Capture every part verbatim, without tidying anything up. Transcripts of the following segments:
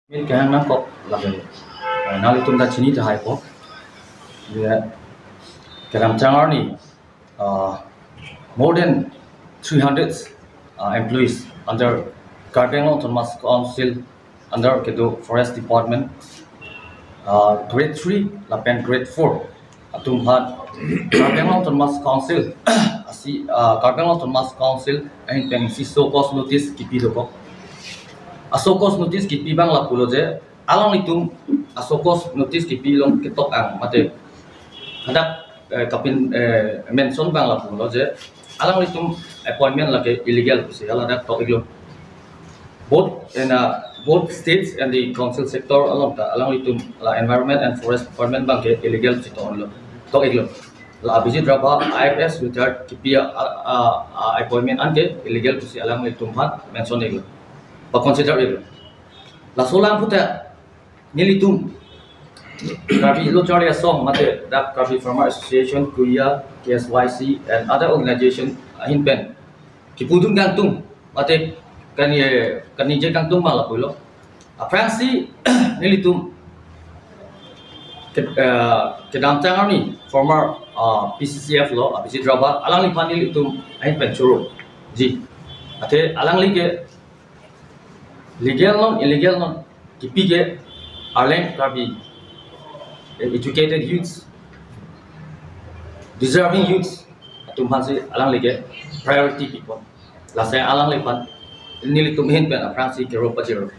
Min kehang nangkok lake, eh, nanglitum ta chini tahai kok. Ya, kedamtang arni, uh, more than three hundred, uh, employees under Karbi Anglong Autonomous Council, under kedo Forest Department, uh, grade three lapen grade four atum aphan Karbi Anglong Autonomous Council, asi, uh, Karbi Anglong Autonomous Council ahin pensi show cause notice kipi dokok. A show cause notice kipi abang lapulo je, alanglitum a show cause notice kipi along ketok ang mate hadak, eh, kapin, eh, mention abang lapulo je, alanglitum appointment lake illegal pusi hala hadak tok-iklo. Both in, uh, both states and the council sector along ta alanglitum la Environment and Forest Department abang ke illegal pusi tok-iklo, tok-iklo. La Abhijit Rabha I F S retired kipi a, a, a, appointment anke illegal pusi alanglitum aphan mention-iklo, pa-consider-iklo. Laso alam puta nelitum Karbi Lo Charli Asong mate dak Karbi Farmer Association, KUYA, K S Y C and other organization ahin pen kipudun kangtung mate kani, kaningje kangtung abang lapulo. Aphrangsi nelitum ke, eh, kedamtang arni former, uh, P C C F lo Abhijit Rabha, alangliphan nelitum ahin pen choro ji. Athe alangli ke legal non, illegal non, kipi ke Arleng Karbi, eh, educated youths, deserving youths atum aphansi alangli ke priority pipon. Lasi alangliphan nelitum ahin pen aphrangsi kero pajero.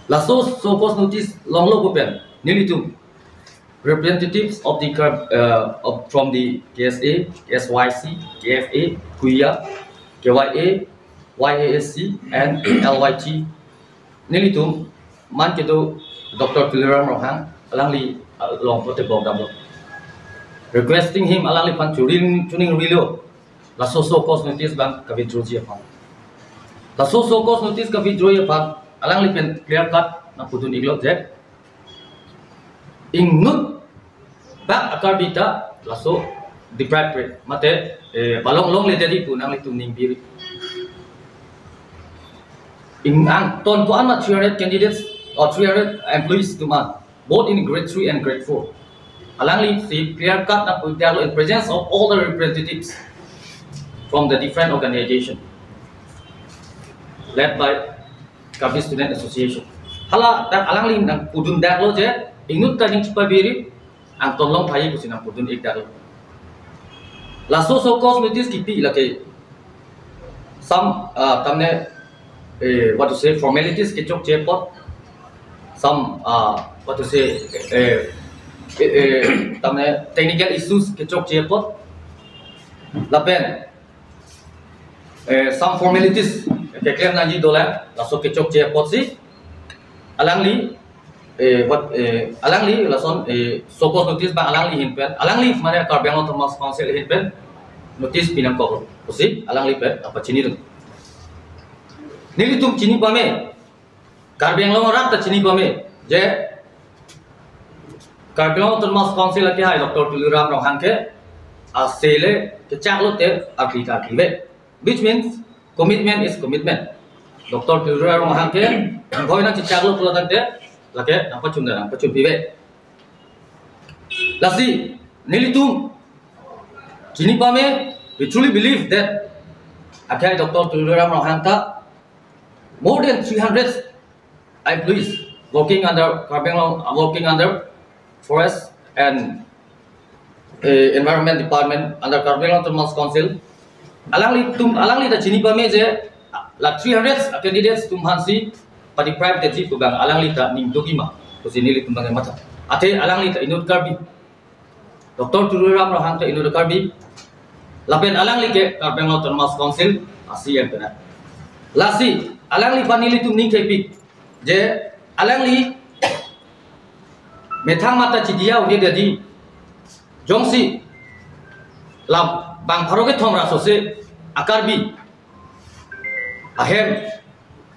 Laso show cause notice longlo pu pen nelitum representatives of the Kar-, uh, of, from the K S A, K S Y C, K F A, KUYA, K Y A, Y A S C and L Y T, nelitum man kedo Doctor Tuliram Ronghang alangli, uh, along pote bok damlo, requesting him alangliphan churing chuning rilo laso show cause notice abang ka-withdraw-ji aphan. Laso show cause notice ka-withdraw-ji aphan alangli pen clear cut nangpudun-iklo je ingnut bak a-Karbi ta laso deprive-re mate, eh, palong longle dedi pu nanglitum ningbiri. Ing angton ko-an ma three hundred candidates or three hundred employees atum an, both in grade three and grade four. Alangli si clear cut nangpudaklo in presence of all the representatives from the different organization led by Karbi Student Association. Hala dak alangli nangpudundaklo je ingnut ta ning chipabiri, angton long thaji pusi nangpudun-ikdaklo. Laso show cause notice kipi lake some, uh, tamne, eh, what to say, formalities kechokche apot, some, uh, what to say, eh, eh, eh, tamne technical issues kechokche apot, lapen eh, some formalities keklem nangji dolang, laso kechokche apotsi alangli, eh, what, eh, alangli lason, eh, show cause notice abang alangli ahin pen, alangli mane Karbi Anglong Autonomous Council ahin pen notice pinangkok pusi alangli pen nangpachinidun. Nelitum chini pame, Karbi Anglong arat ta chini pame je Karbi Anglong Autonomous Council akehai Doctor Tuliram Ronghang ke asele kechak lote akli ta akli ve, which means commitment is commitment. Doctor Tuliram Ronghang ke anghoi nangchechaklo pulo tangte lake nangpachun da nangpachunpi ve. Lasi nelitum chini pame, we truly believe that akehai Doctor Tuliram Ronghang ta more than three hundred employees working under Karbi Anglong, uh, working under Forest and, uh, Environment Department under Karbi Anglong Autonomous Council. Alanglitum, alangli ta chini pame je la three hundred candidates atum aphansi pa-deprive-detji pu abang alangli ta ning dogi ma pusi nelitum abang matha. Athe alangli ta inut Karbi, Doctor Tuliram Ronghang ta inut Karbi, lapen alangli ke Karbi Anglong Autonomous Council a-C E M penang. Lasi alangliphan nelitum ning thepik je alangli methang mata chidiya uni dedi, jongsi la bang pharo kethom ra sose a-Karbi ahem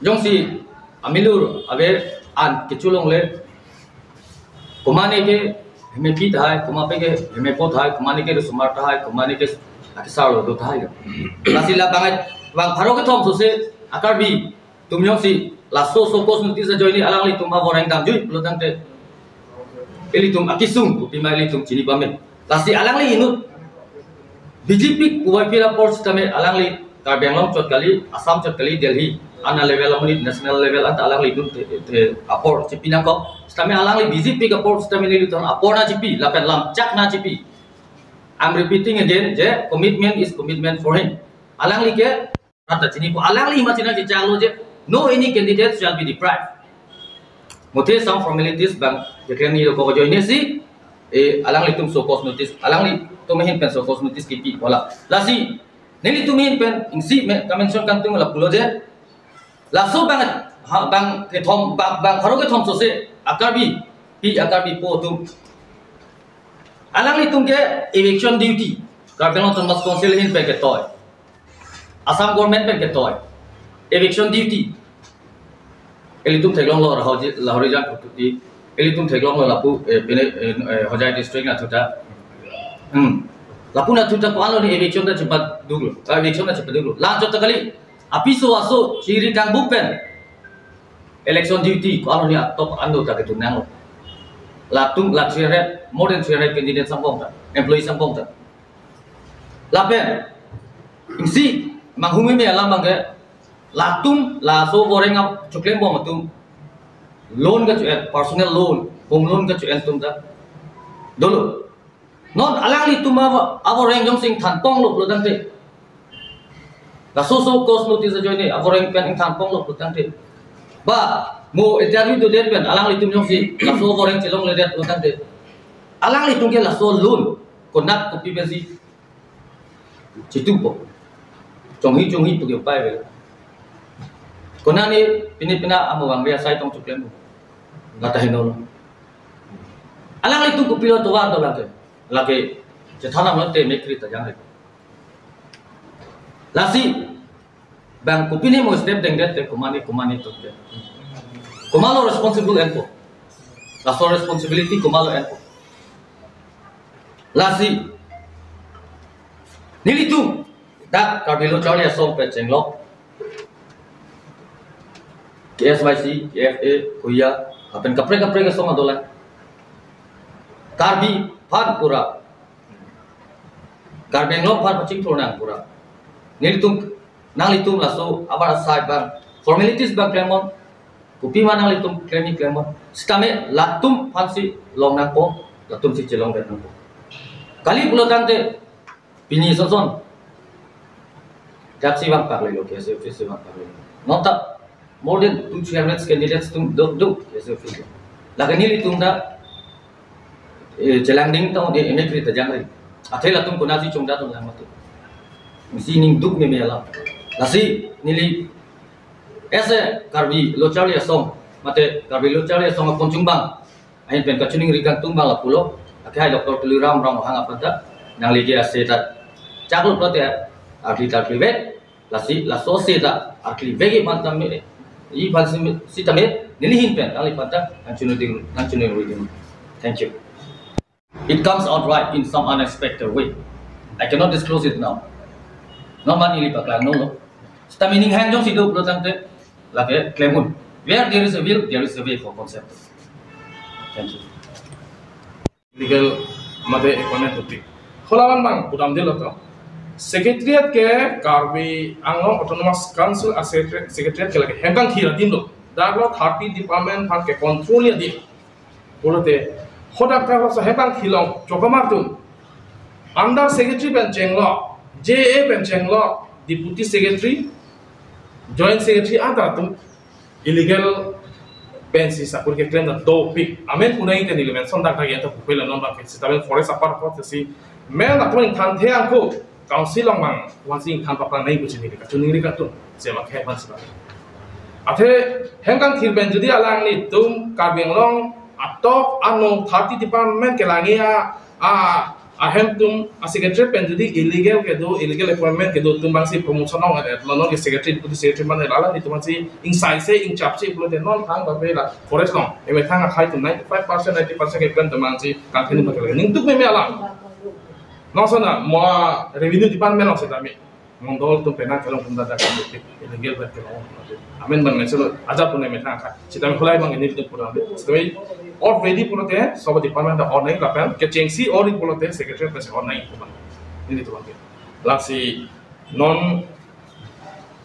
jongsi amilur ave an kecholongle, komatne ke hemepi tahai, komatne ke hemepo tahai, komatne ke risomar tahai, komatne ke akesar lo do tahai. Lasi la bang, bang pharo kethom sose a-Karbi atum jongsi Laso show cause notice ajoine alanglitum avoreng damjui pulo tangte, ilitum akesung kopima ilitum chini pame. Lasi alangli inut B J P kuwai pira apor sitame alangli Karbi Anglong chot kali, Assam chot kali, Delhi ana level amonit national level anta alangli inut te, te apor chipi nangkok. Sitame alangli B J P apor sitame nelitum apor nangchipi, lapen lamchak nangchipi. I'm repeating again, je commitment is commitment for him. Alangli ke rata chini ko, alangli ma china chichalo je no any candidate shall be deprived. Muthe some formalities bang declare ni lo ko joine si, eh, alanglitum show cause notice, alanglitum ahin pen show cause notice kipi wala. Lasi nelitum ahin pen isi me ka-mention kangtung lapulo je, laso bang, ha, bang kethom, bang, bang pharo kethom sose a-Karbipi, a-Karbipo atum, alanglitum ke eviction duty Karbi Anglong Autonomous Council ahin pen ketoi, Assam government pen ketoi, eviction duty. Ilitum theklonglo Lahori, Lahorijan phututi. Ilitum theklonglo lapu, eh, pine, eh, eh, Hojai district nathu ta. Hmm. Lapu nathu ta ko-an lo ni eviction ta chepaduklo. Ah, eviction ta chepaduklo. La chot ta kali. Apiso aso chiri kangbu pen election duty ko-an lo ni atok ando ta ketunanglo. Latum la three hundred, more than three hundred candidates angbong ta, employees angbong ta. Lapen isi manghumeme alam abang ke, latum laso avoreng achoklembom atum loan kacho-en, personal loan, home loan kacho-en atum ta dolo. Non alanglitum avo, avoreng jongsi ingthanponglo pulo tangte, laso show cause notice ajoine avoreng pen ingthanponglo pulo tangte, ba mo interview dodet pen alanglitum jongsi laso avoreng chelongledet pulo tangte, alanglitum ke laso loan konat kopi pensi chitupo. Chonghi chonghi pu ke upai ave. Konat ni pini pina amo bang dia sai tong choklem. Lata heno lo. Alanglitum kopilo tovar do lake. Lake chethan amo te mekri ta jang re. Lasi bang kopine mo step dengdet te komatne komatne tok te, komatlo responsible enpo? Laso responsibility komatlo enpo? Lasi nelitum dak Karbi Lo Charli Asong pen chenglok, K S Y C, K F A, Koya, lapen kaprek kaprek asong adolang. Karbi aphan pura, Karbi Anglong aphan pachingthur nang pura. Nelitum, nanglitum laso abar asai bang formalities bang klemnon, kopima nanglitum klemji klemnon. Sitame latum aphansi long nangpo, latumsi chelongdet nangpo. Kali pulo tangte pini soson, dak si vangpaklo, K S A office si vangpaklo. Non ta more than two three hundred candidates atum do do K S A office. Lake nelitum ta, eh, chelangding ta, eh, emekri ta jang re. Athe latum konatsi chongdat atum lang mati. Isi ning dukmeme alam. Lasi neli as a Karbi Lo Charli Asong, mate Karbi Lo Charli Asong aponchung bang ahin pen kachiningri kangtung bang lapulo, akhai Doctor Tuliram Ronghang aphan ta, nangli ke ase ta chaklo pulote, arti ta arti vek, lasi laso ase ta arti vek-ji aphan tame, ji aphan si, sitame neli ahin pen nangliphan ta nangchiningri, nangchiningri. Thank you. It comes out right in some unexpected way. I cannot disclose it now. Non ma neli paklang nolo. Sitame ning hang jongsi do pulo tangte, lake klem un. Where there is a will, there is a way for concept. Thank you. Legal mate appointment hote. Halavan bang pudamdetlo to. Secretariat ke Karbi Anglong Autonomous Council a-secretariat, secretariat ke lake hemkangthir adim lo. Dak lo thirty department aphan ke control adim. Pulote, hadak ta laso hemkangthir along chokamar atum under secretary pen chenglok, J A pen chenglok, deputy secretary, joint secretary anta atum illegal pensi sakuri keklem ta dopik. Amen punai te neli mention dak dak yanta pupela non bang ke sitame forest apar apar si men atum ingthanthe ako council along bang wansi ingthan paplang nai pu chini kachiningri kangtung, sema khe ban sila. Athe hemkangthir pen jodi alanglitum Karbi Anglong atok ano thirty department kelang-i a, a, ahem atum a-secretary pen jodi illegal kedo, illegal appointment kedo atum bangsi promotion long, eh, non ke secretary, deputy secretary mane alanglitum bangsi ingsaise ingchapsi pulote non thang bapela forest along emethang akhai atum ninety-five percent, ninety percent keklem atum bangsi kangthir ni pakai ning dukmeme alam. Non sona mo revenue department along sitame Mondol atum penang kelong atum ta dak illegal pen kelong. Amen bang nai selo ajat pun nai methang kha. Sitame khulai bang ini atum pura. Sitame already pura te sob department ta on nai lapen kechengsi ori pura te secretary pen si on nai atum bang. Ini atum bang. Lasi non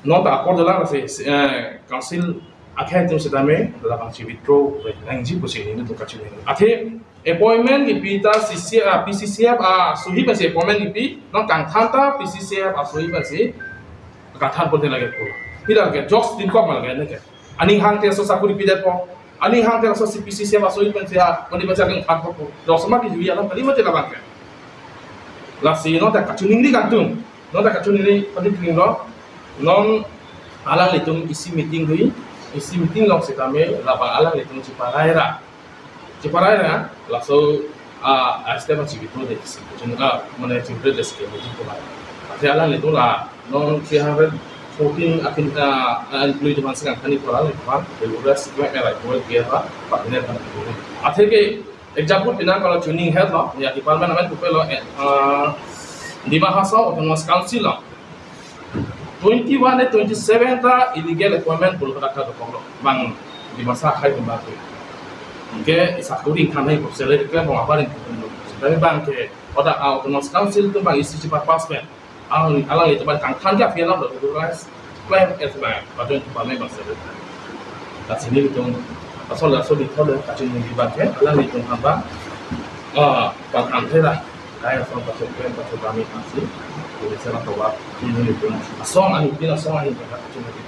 non ta apor dolang lasi, eh, council akhei atum sitame labang si withdraw nangji pusi ini atum kachiningri. Athe appointment kipi ta C C, ah, P C C F asohi pensi appointment kipi, non kangthan ta P C C F asohi pensi kangthan pon te lake pu. Pila ke jokes din kok ma lake ne ke. Aning hang te laso sakuri pidetpo. Aning hang te laso si P C C F asohi pensi a, mani baca kangthan ponpo. Jokes ma kejui alam kali mati labang ke. Lasi non ta kachiningri kangtung. Non ta kachiningri padi kring lo. Non alanglitum isi meeting dui. Isi meeting along sitame labang alanglitum chiparai ra. Chiparai ra, laso, ah, a step si withdraw de si. Jung, ah, mane chiparai de si ke meeting ko la. Athe alanglitum la non three hundred fourteen akin, ah, ah, employee atum si kangthan ipor alanglitum, the rest ko era ko dia pa, pa ne pa. Athe ke example pinang kalau tuning head lo, ya department amen pupe lo, eh, ah, Dima Hasao Autonomous Council lo. Twenty-one ne twenty-seven ta illegal appointment pul kata kata dokok lo. Bang Dimasa akhei atum bang ke. Ke isa kuring khan hai ko salary ke bang apa rin. Tapi bang ke oda Autonomous Council atum bang isi chipapas pen. Alang, alanglitum bang kangthan ke aphi alam lo, itu guys. Claim as bang, patun department bang salary. Lasi nelitum asol asol di thole kachiningri bang ke, alanglitum hamba, ah, bang kangthan ra. Kai asong paso kren paso kami pasi. Jadi sana tawa ini itu. Asong ahin, pin asong ahin, kachiningri.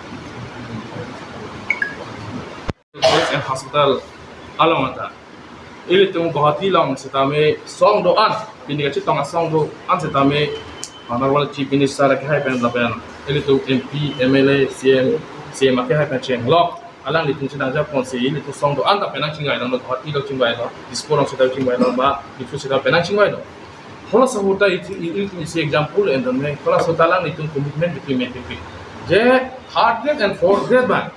College and hospital along ata. Ilitum Guwahati along sitame song do-an, pini kachetong asong do-an sitame Honorable Chief Minister akhei pen lapen ilitum M P, M L A, C M, C M akhei pen chenglok. Alanglitum chinang japonsi ilitum song do-an ta penang chingvai lo, Guwahati along chingvai lo, Dispur along sita chingvai lo, ba Diphu sita penang chingvai lo. Hala sahuta iti, i, i, isi example endon me, hala sahuta alanglitum commitment kipi me kipi. Je third grade and fourth grade ba.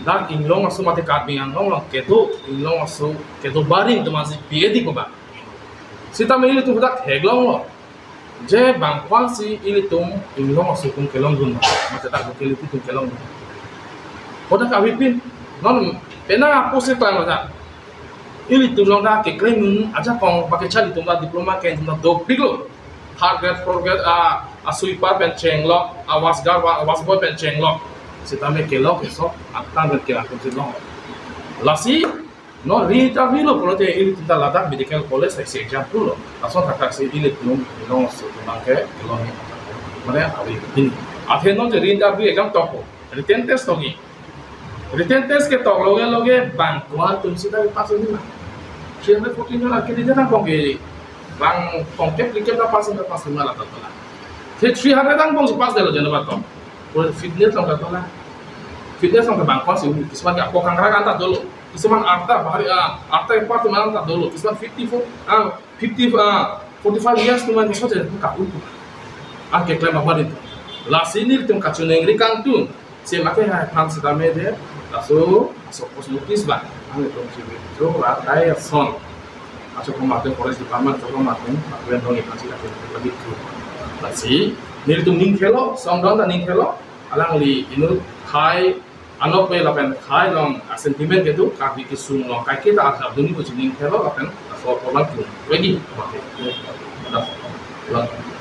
Dak inglong aso mate Karbi Anglong along kedo, inglong aso kedo baring atum si P A D ko ba. Sitame ilitum dak theklong lo. Je bang ko-an si ilitum inglong aso atum kelongdun ba. Mate dak locality atum kelongdun. Kodak avi pin, non penang apo si klang lo dak. Ilitum along dak keklem ajakong bake chalitum dak diploma ke atum dak dopik lo. Third grade, fourth grade, ah, ah, sweeper pen chenglok, ah, wash girl, wa-, wash boy pen chenglok. Sitame kelok keso, atang pen kelak tum si long. Lasi, non re-interview lo pulote ilitum ta ladak medical college si example lo. Lason thakthak si ilitum, inglong aso atum bang ke, kelong ni. Mane avi pin. Athe non je re-interview exam tokpo. Written test tokji. Written test ketok loge loge bang ko-an atum sita pass uni ma. Three hundred fourteen jon arke di jana kong ke bang kong ke plikep ta pass uni pass uni ma la tokla. Te three hundred angbong si pass detlo jana ba tong. Pura fitness along tokla. Fitness along bang ko-an si uni, kisman ke apok kangrak anta dolo. Kisman arta bahari, ah, arta empat teman anta dolo. Kisman fifty-four, ah, fifty, ah, forty-five years teman ke sote ka un. An keklem apa din. Lasi nelitum kachiningri kangtung. Si make hai aphan sitame de, laso, laso post notice ba. Ane tong si withdraw ra kai ason. Aso komaten college department, aso komaten, aku yang dong ikan sih lagi lagi tu. Lasi, nelitum ning khelo, song dong ta ning khelo, alangli inut khai, anok pe lapen khai along, ah, sentiment kedo, Karbi kesung along, kai kita arjap dunji pusi ning khelo, lapen, laso program tu. Lagi, oke. Laso, laso.